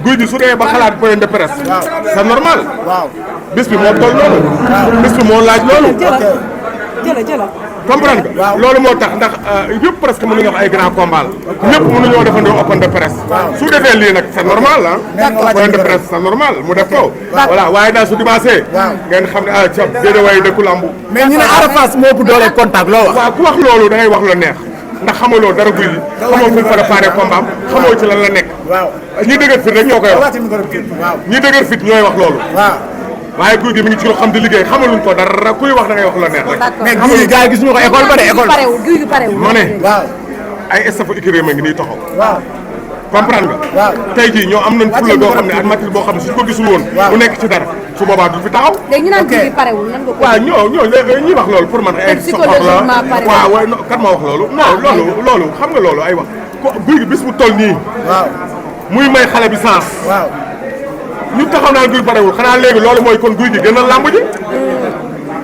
guy gi su dee ba xalaat point de presse. c'est normal. waaw bis bi moo toll loolu. bis bi moo laaj loolu. jëla comprendre nga. loolu moo tax ndax yëpp presque mënuñu wax ay grand combat la. ñëpp mënuñoo defandoo open de presse. su defee lii nag c'est normal ah. open de presse c'est normal mu def ko. voilà waaye daal su dimanche. ngeen xam ne ah Thiam Guédiawaye dëkku lambu. mais ñu ne Ada Fass moo ëpp doole contact loo wax. waaw ku wax loolu da ngay wax lu neex. ndax xamaloo dara guy gi xamoo fu mu préparé combat am xamoo ci lan la nekk. waaw ñi dëgër fit rek ñoo koy wax. ñi dëgër fit ñooy wax loolu. waaw waaye guy gi mi ngi ci loo xam di liggéey xamaluñ ko dara kuy wax da ngay wax lu neex rek. mais guy gi gars yi gisuñu ko école ba de école. guy gi parewul ma ne waaw ay staff écurie ma ngi nii taxaw. waaw comprendre nga. waaw tey jii ñoo am nañ fulla boo xam ne ak matil boo xam ne suñ ko gisul woon. mu nekk ci dara su boobaa du fi taxaw. léegi ñu naan guy gi parewul nan nga ko. waaw ñoo ñi wax loolu pour man ay soxor la waaw waaye kan ma wax loolu non loolu xam nga loolu ay wax ko guy gi bis bu toll nii waaw muy may xale bi sens waaw ñu taxaw naan guy parewul xanaa léegi loolu mooy kon guy gi gën a làmb ji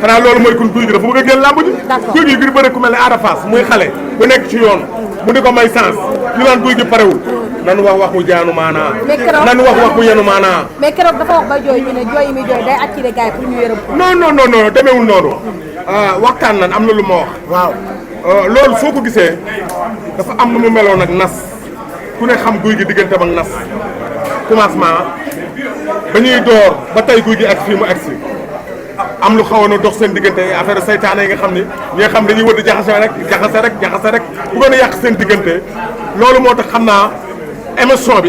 xanaa loolu mooy kon guy gi dafa bëgg a génn làmb ji guy gi ngir bëre ku mel ne Ada Fass muy xale bu nekk ci yoon mu di ko may sens ñu naan guy gi parewul nanu wax mu jaanu maanaa nanu wax mu yenu maanaa mais keroog dafa wax ba jooy ñu ne jooy yi muy jooy day attiré gars yi pour ñu yërëm ko non demeewul noonu waxtaan nan am na lu ma wax waaw loolu soo ko gisee dafa am nu mu meloon ak nas ku ne xam guy gi digganteem ak nas commencement ba ñuy door ba tey guy gi ak fii mu agsi am lu xawoon a dox seen diggante affaire saytaane yi nga xam ni ñi nga xam dañuy wër di jaxase rek bu gën a yàq seen diggante loolu moo tax xam naa émission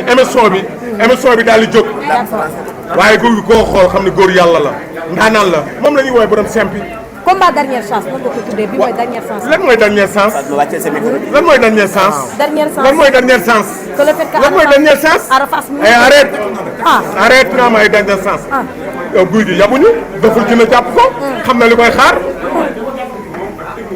bi daal di jóg waaye guy gi koo xool xam ne góor yàlla la ndaanaan la moom la ñuy woowee borom simpi combat dernière chance nan nga ko tuddee bi mooy dernière chance. lan mooy dernière chance. lan mooy dernière chance. dernière chance lan mooy dernière chance. que le fait que lan mooy dernière chance. Ada Fass mi arrête. ah arrête nga am ay dernière chance. yow guy gi yabuñu deful ci na jàpp ko. xam na li koy xaar.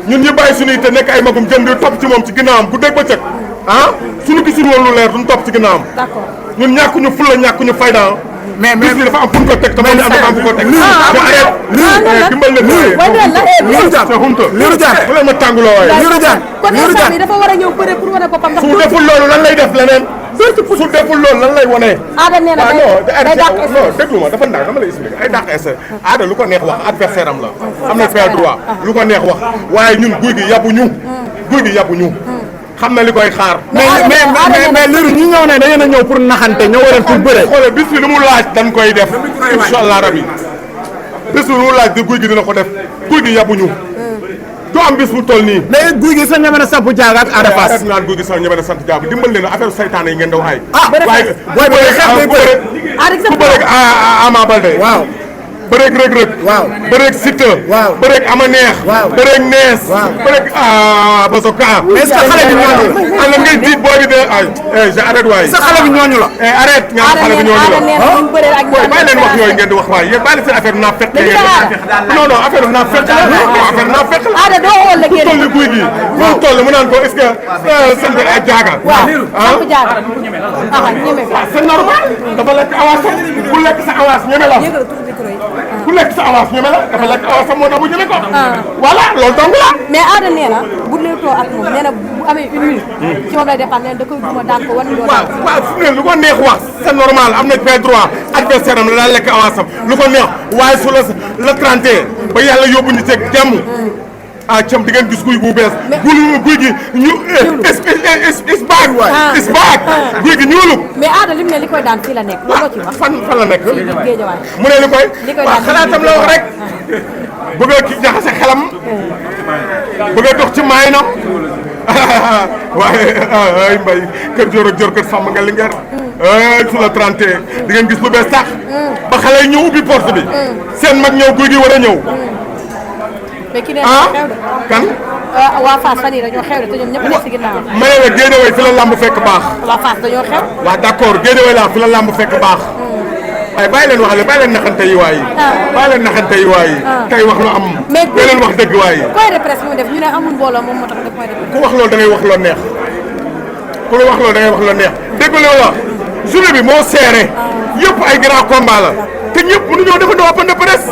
ñun ñu bàyyi suñuy te nekk ay magum jëm di topp ci moom ci ginnaawam bu dégg ba cëg ah suñu gisul woon lu leer duñ topp ci ginnaawam. d'accord ñun ñàkkuñu fulla ñàkkuñu fayda. mais bis bi dafa am fu ñu ko teg te moom am dafa am fu ñu ko teg. dimbal leen Lirou Diane bu leen ma tànguloo waaye. kon instant bi dafa war a ñëw bëre pour wane boppam ndax su deful loolu lan lay def leneen. su deful loolu lan lay wane. Ada nee na day dàq non déglu ma dafa ndax dama lay expliquer ay dàq essai. Ada lu ko neex wax adversaire am la. am na fait droit lu ko neex wax waaye ñun guy gi yabuñu. xam na li koy xaar. mais Lirou ñu ñëw ne da ngeen a ñëw pour naxante ñoo waral pour bëre. xoolal bis bi lu mu laaj dañ koy def. incha allah rabi bis bi lu mu laaj di guy gi dina ko def guy gi yabuñu. du am bis bu toll nii. mais guy gi sa ñeme na samp jaaga ak Ada Fass. naan guy gi sax ñeme na sant jaabu dimbal leen affaire saytaane yi ngeen daw ay. waaye booy bëre xeex day bëre. ku bëreeg Ama Baldé. waaw. bëreeg Reug Reug. waaw bëreeg Siteu. waaw bëreeg Ama Neex. waaw bëreeg Nees. waaw bëreeg Basoka. est-ce que xale bi ñooñu la. ala ngay tiit booy bi de ay j'arrête waay. est-ce que xale bi ñooñu la. arrête nga xale bi ñooñu la. bàyyi leen wax yooyu ngeen di wax waay yéen bàyyi leen seen affaire naa fekk. non affaire naa fekk la affaire naa fekk la. Ada doo xool la ku toll guy gi. mu toll mu naan ko est-ce que sant ak jaaga. samp jaaga ñeme c'est normal dafa lekk avance ku lekk sa avance ñeme la. ku lekk sa avance ñeme la dafa lekk avance moo tax mu ñeme ko. voilà loolu dong la. mais Ada nee na bu leetoo ak moom nee na bu amee une minute. ci moom lay dépendre nee na da koy duma daan ko wan yoon. waaw fu ne lu ko neex wax c'est normal am na fait droit adversaire am la daal lekk avance am lu ko neex waaye su la 31 ba yàlla yóbbu ñu teg jàmm. Thiam di ngeen gis guy bu bees. guy gi ñu is back is back guy gi ñuulub. mais Ada lim ne li koy daan fii la nekk looloo ci wax. fan la nekk. Géejawaay mu ne li koy. waaw xalaatam la wax rek. bëgg a jaxase xelam. bëgg a dox ci maayinam. waaye ay mbay kër Dior ak Dior kër Samba nga Linguère. su la 31 di ngeen gis lu bees tax. ba xale yi ñëw ubbi porte bi. seen mag ñëw guy gi war a ñëw. mais ki ne xew de. kan. waa Fass fan yii dañoo xew de te ñoom ñëpp a nekk si ginnaaw. ma ne la Guédiawaye fi la lamb fekk baax. waa Fass dañoo xew. waaw d'accord Guédiawaye la fi la lamb fekk baax. waaye bàyyi leen wax le bàyyi leen naxante yi waay. bàyyi leen naxante yi waay. tey wax lu am. mais tey leen wax dëgg waay. point de presse bi mu def ñu ne amul mbooloo moom moo tax def point de presse. ku wax loolu da ngay wax loo neex. ku la wax loolu da ngay wax loo neex dégg nga la journée bi moo seere. yëpp ay grand combat la. te ñëpp mënuñoo defandoo open de presse.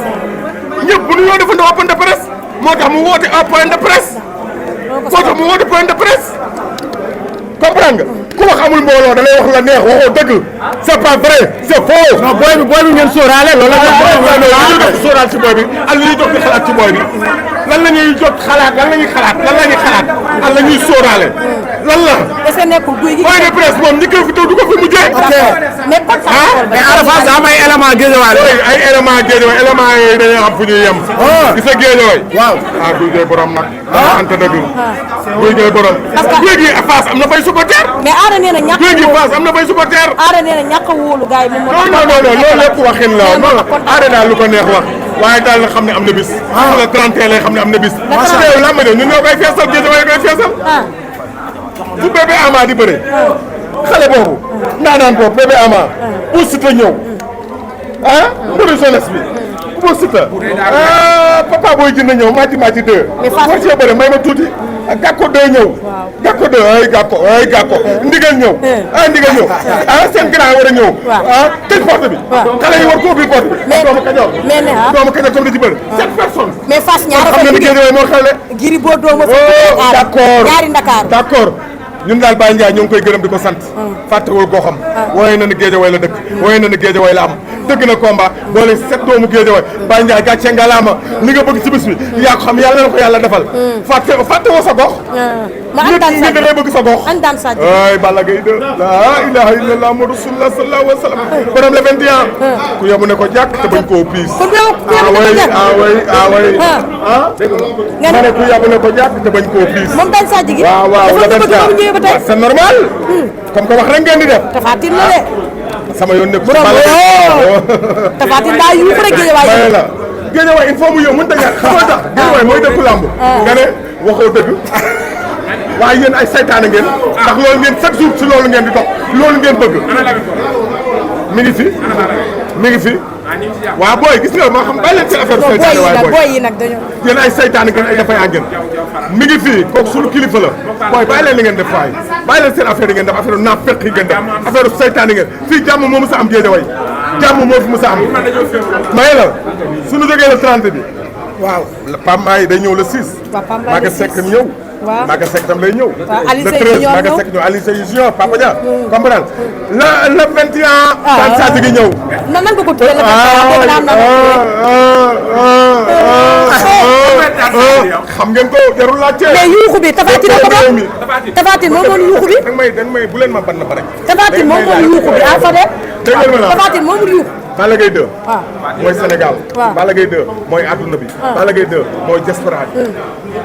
ñëpp mënuñoo defandoo open de presse. moo tax mu woote un point de presse. moo tax mu woote point de presse. comprendre nga ku wax amul mbooloo da lay wax la neex waxoo dëgg c'est pas vrai c'est faux. non booy bi ngeen sóoraale loolu la ñu dox sóoraal ci booy bi ak li ñuy dox di xalaat ci booy bi lan la ñuy jot xalaat lan la ñuy xalaat lan la ñuy sóoraale lan la. est-ce que nekkul guy gi. point de presse moom ñi ko fi taw du ko fi mujjee. mais kon sax mais Ada Fass daa am ay éléments Guédiawaye ay éléments Guédiawaye éléments yooyu dañuy xam fu ñuy yem. gis nga Guédiawaye. waaw ah guy gee borom nag. ante dëgg. guy gee borom. parce que guy gi Fass am na fay supporter. mais Ada nee na ñàkk guy gi Fass am na fay supporter. Ada nee na ñàkk a wóolu gars yi moom moo. non loolu lépp waxin la non Ada daal lu ko neex wax waaye daal la xam ne am na bis. la 31 lay xam ne am na bis. parce que yow làmb ñun ñoo koy feesal Guédiawaye koy feesal. fu bébé Ama di bëre. xale boobu. ndaanaan boobu bébé Ama. pour Siteu ñëw. mbëru jeunesse bi. pour Siteu. papa booy jënd ñëw Madji 2. mais Fass war cee bëre may ma tuuti. Gakko 2 ñëw. Gakko 2 ay Gakko ndigal ñëw. ndigal ñëw. seen grand war a ñëw. tëj porte bi. xale yi war ko ubbi porte bi. mais doomu Kajoor. mais ne doomu Kajoor comme ni ci bëri. 7 personnes. mais Fass ñaara xam nga ni Guédiawaye moo xewle. Gris Bordeaux ma d'accord ñaari Ndakaaru. d'accord ñun daal Baye Ndiaye ñoo ngi koy gërëm di ko sant. fàttewul koo xam. wooye na ni Guédiawaye la dëkk. wooye na ni Guédiawaye la am. dëgg na combat boole 7 doomu Guédiawaye Baye Ndiaye gàcce ngalaama li nga bëgg ci bis bi yaa ko xam yàlla na ko yàlla defal. fàttewoo sa gox. ma Andane nit ñi da ngay bëgg sa gox. Andane Sadio. ay Balla Gaye 2 la ilaha illallah Muhammadu rasulullah sallallahu alayhi wa sallam. borom le 21. ku yemu ne ko jàkk te bañ koo piis. kon yow ku yemu ne ko jàkk ma ne ku yemu ne ko jàkk te bañ koo piis. moom Andane Sadio gi. waaw dafa bëgg ba mu ñëwee ba tey. c'est normal. comme que wax rek ngeen di def. Tapha Tine la de. sama yoon nekk borom Tapha Tine daa yuuxu rek Guédiawaye. la Guédiawaye il faut mu yow mënut a ñàkk xam nga tax Guédiawaye mooy dëkku làmb. nga ne waxoo dëgg. waaye yéen ay saytaane ngeen. ndax loolu ngeen chaque jour ci loolu ngeen di dox loolu ngeen bëgg. mi ngi fi. mi ngi fi. waaw booy gis nga moo xam bàyyi leen seen affaire saytaane waaye booy yi nag dañoo. yéen ay saytaane ngeen ay dafay àggeen mi ngi fii kooku suñu kilifa la booy bàyyi leen li ngeen def faay bàyyi leen seen affaire yi ngeen def affaire naafeq yi ngeen def affaire saytaane ngeen fii jàmm moo mës a am Guédiawaye jàmm moo fi mës a am maye la suñu jógee le 30 bi waaw Pam Maay day ñëw le 6 Maga Seck ñëw Maga Seck tam lay ñëw le 13 Maga Seck ñëw Aliou Seye Junior Papa Dia comprendre le 21 Tan Sadio gi ñëw nan nga ko tuddee xam ngeen ko jarul laajte. mais yuuxu bi Tapha Tine ko moom Tapha Tine moom moom yuuxu bi. dañ may bu leen ma ban na ba rek. Tapha Tine moom moom yuuxu bi ah Fadel. Tapha Tine moom yuuxu. Balla Gaye 2. mooy Sénégal. waaw Balla Gaye 2 mooy adduna bi. Balla Gaye 2 mooy diaspora bi.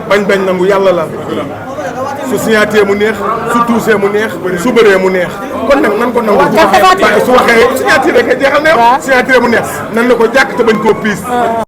bañ nangu yàlla la. su signaté mu neex su tuusee mu neex su bëree mu neex kon nag nan ko nangu. su waxee signaté rek jeexal na yow. signaté mu neex nan la ko jàkk te bañ koo piis.